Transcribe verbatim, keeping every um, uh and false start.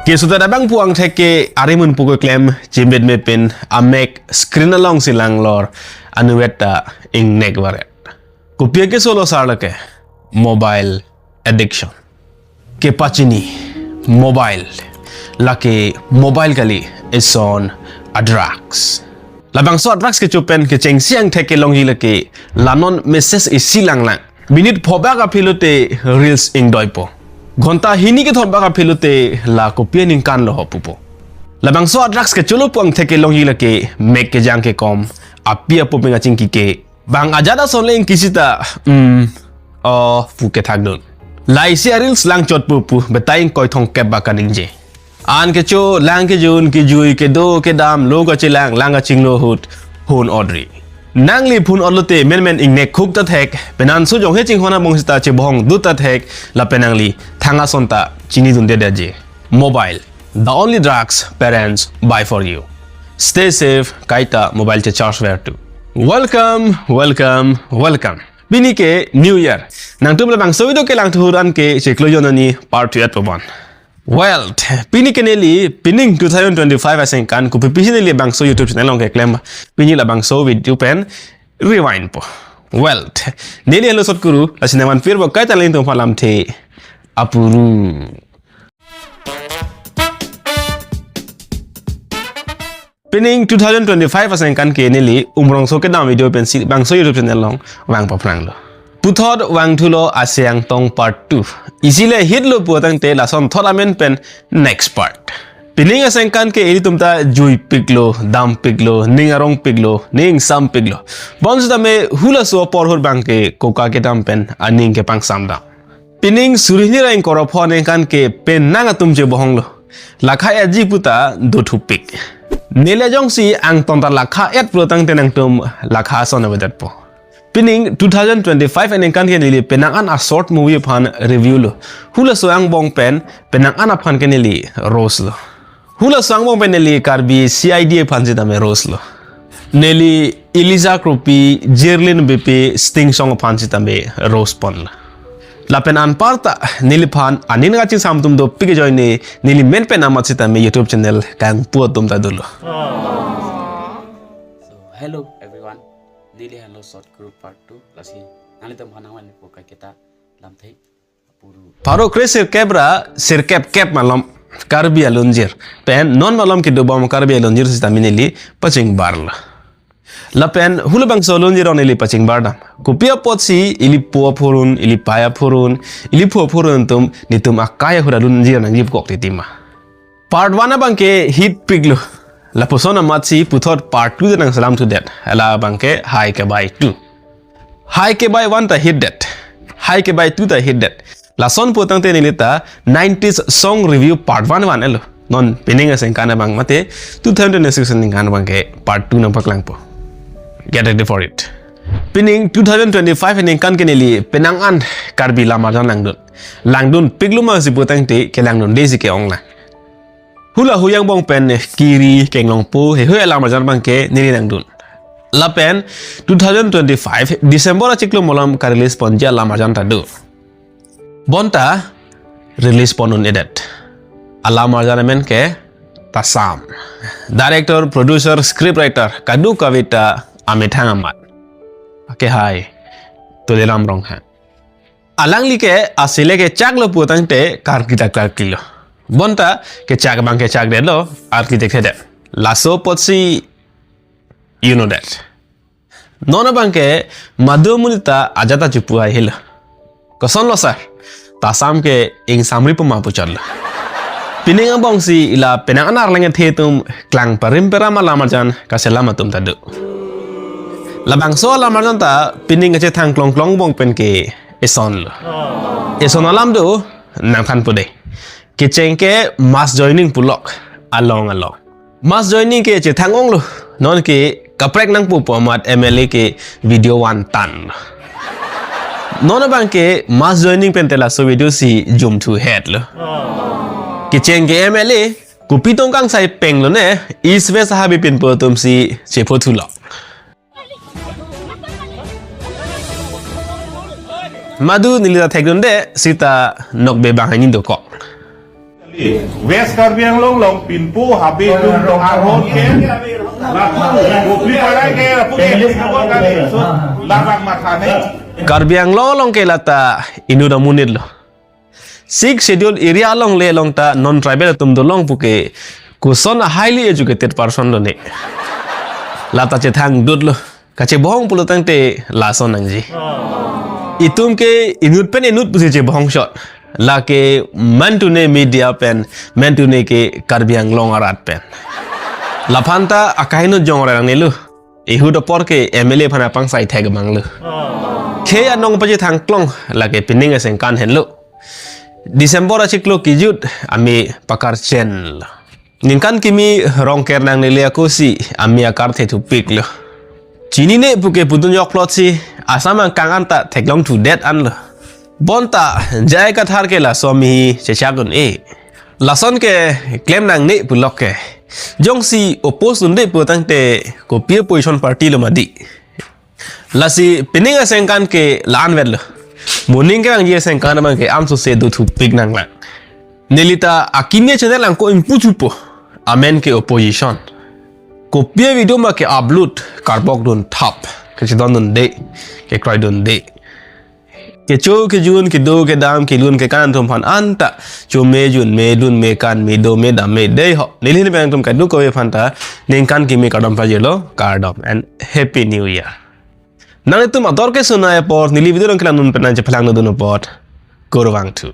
Keso ta abang pu angthek ke arimun pu keklem chimbet me pen amek screen alongsi langlor anuvet ta ingnek varet. Kopi akesolo sar lake mobile addiction. Kepachini mobile, lake mobile kali, eson a drugs. Labangso a drugs kecho pen kechengsi angthek kelongji lake la non message isi langlang. Minute phobak aphi lote reels ingdoipo. Ghonta hini kethom bak aphi lote la kopi aningkan lo ho pupo. Labangso a drugs kecholo pu angthek kelongji lake mek kejang kekom, api apo pen achingki ke. Bang ajat ason le ingki sita, hmm, o, pu kethakdun. La isi a reels langchot pu pu, betai ingkoi thomkep bak kaningje. An kecho, lang kejun, kejui, kedo, kedam, lo kachelang, lang kachinglo ahut, phone odri. Nangli phone odlote menmen ingnek khuk ta thek, penang so jonghe chinghon abong sita chebohong dut ta thek, lapen nangli thang ason ta chinidunde daje. Mobile, the only drugs parents buy for you. Stay safe, kaita mobile che charge ver tu. Welcome, welcome, welcome. Pini ke New Year. Nangtum labangso video kelang thuran ke chiklo jonani part two at paban. Well, pini ke neli, pining two thousand twenty-five asengkan, kopi pisi neli bangso YouTube channel along keklem, pini labangso video pen rewind po. Well, neli Hello Sot Kuru, lasi nangman pirbo kaita nelitum aphan lamthe apuru. Pining two thousand twenty-five asengkan ke neli Umrongso kedam video pensi bangso YouTube channel along vang paphranglo. Puthot vangthulo Ase Angtong part two. Isi le hit lo pu tangte lason thot amen pen next part. Pining asengkan ke ilitum ta jui piklo, dam piklo, ning arong piklo, ning sam piklo. Bonsitame hula so apor ahut bang ke koka kedam pen aning kepangsam dam. Pining suri hini ra ingkoi ra pho aningkan ke penang atum chebohonglo. Lakha etji puta dothupik. Neli jongsi angtong ta lakha et pulo tangte nangtum lakha ason avedetpo. Pining two thousand twenty-five aningkan ke neli penang an a short movie aphan review lo. Hula so angbong pen penang an aphan ke neli roast lo. Hula so angbong pen neli Karbi C I D aphan sitame roast lo. Neli Elijah Kropi, Jerlin Beypi, Sting Song aphan sitame roast ponlo. Lapen anparta neliphan aning kachingsam atum dopik ajoine neli men pen amat sitame YouTube channel kangpu atum ta dolo. So, hello everyone. Neli Hello Sot Kuru part two. Lasi nanglitum aphan nangvanpo kaike ta lamthe apuru. Pharo kre sirkep ra sirkep kep malom Karbi alunjir pen non malom kedobom Karbi alunjir sitame neli pachingbarlo. Lapen hula bangso alunjir along neli pachingbar dam. Kopi apotsi ili po aphurun, ili pai aphurun, ili phu aphurun atum nelitum akai ahut alunjir nangji pu kok titi ma. Part one abang ke hit piklo. Lapuson amatsi puthot part two ta nangselam thudet. Hala abang ke Hai Kebai two. Hai Kebai one ta hitdet. Hai Kebai two ta hitdet. Lason pu tangte neli ta nineties song review part one van-etlo. Non pining asengkan abang mate two thousand twenty-six aningkan abang ke part two nangpaklangpo. Get ready for it. Pining two thousand twenty-five aningkan ke neli penang an Karbi lamarjan langdun. Langdun piklo masi pu tangte kelangdundesi ke-onglang. Hula hu angbong pen Kiri, Kenglongpo, heihui alamarjan abang ke neli nangdun. Lapen two thousand twenty-five December achiklo malom ka-release ponji alamarjan ta do. Bonta release pon un-edet. Alamarjan amen ke Tasam. Director, producer, script writer, kadokave ta amethang amat. Akehai Tuliram Ronghang. Alangli ke asile kechaklo pu tangte karkli ta karklilo. Bonta kechak abang kechakdetlo, arkli thekthedet. Laso apotsi you know that. Non abang ke madu amonit ta ajat ta chupu ai helo. Kosonlo sir? Tasam ke ingsamri puma puchotlo. Pining angbongsi ila penang an arleng athe atum klang parim peram alamarjan kaselam atum ta do. Labangso alamarjan ta pining kachethang klongklong angbong pen ke esonlo. Eson alam do, nangthanpo dei. Kecheng ke mass joining pulok along along. Mass joining ke chethang-onglo. Non ke kaprek nangpo pu amat M L A ke video vantanlo. Non abang ke mass joining pen te laso video si jumthuhetlo. Kecheng ke M L A, kopi tong kangsai penglo ne, East West ahabi pinpo atumsi chephothulok. Madu neli ta thekdunde, sita nokbe bang hini dokok. West Karbi Anglong along pinpo habe dum do arhon ke lapu kopli parai ke lapu ke pinpo kali so labang matha ne. Karbi Anglong along ke lata inut amonit lo. Sixth Schedule area along le along ta non tribal atum dolong puke koson a highly educated person lo ne. Lata chethang dut lo. Kachebohong pulo tangte lason nangji. Itum ke inut pen inut pusi chebohong shot. Lake mantune media pen, mantune ke Karbi Anglong arat pen. Laphanta akainut jongre nangnilu. Ihut apor ke M L A aphan apang sai thek banglu. Khei anong paje thangklong lake pining asengkan henlo. December achiklo kijut ami pakar chen. Ningkan kimi rong ker nangnele akosi ami akar the thupik lo. Chinine puke pudun yok plot si Assam angkang anta theklong thu det an lo. Bonta J I Kathar ke laso mi chechak un-e. Lason ke klem nangne pulok ke. Jongsi oppose dunde pu tangte kopi opposition party lo mati. Lasi pining asengkan ke la-an vet lo. Moning kerangji asengkan abang ke amso se do thupik nanglang. Nelita akimi channel angko ingpu thupo. Amen ke opposition. Kopi video ma ke upload karbok dun thap. Kechedon dunde. Kekroi dunde. Kecho kejun kedo kedam kelun kekan atum aphan anta chome junme lunme kanme dome damme dei ho. Neli ni bang atum kadu kove aphanta ningkan kimi kardom pajirlo, kardom and Happy New Year. Nanglitum ador ke sunai apor neli video along kelang nun pen nangchephalang dun apot. Kurvangthu.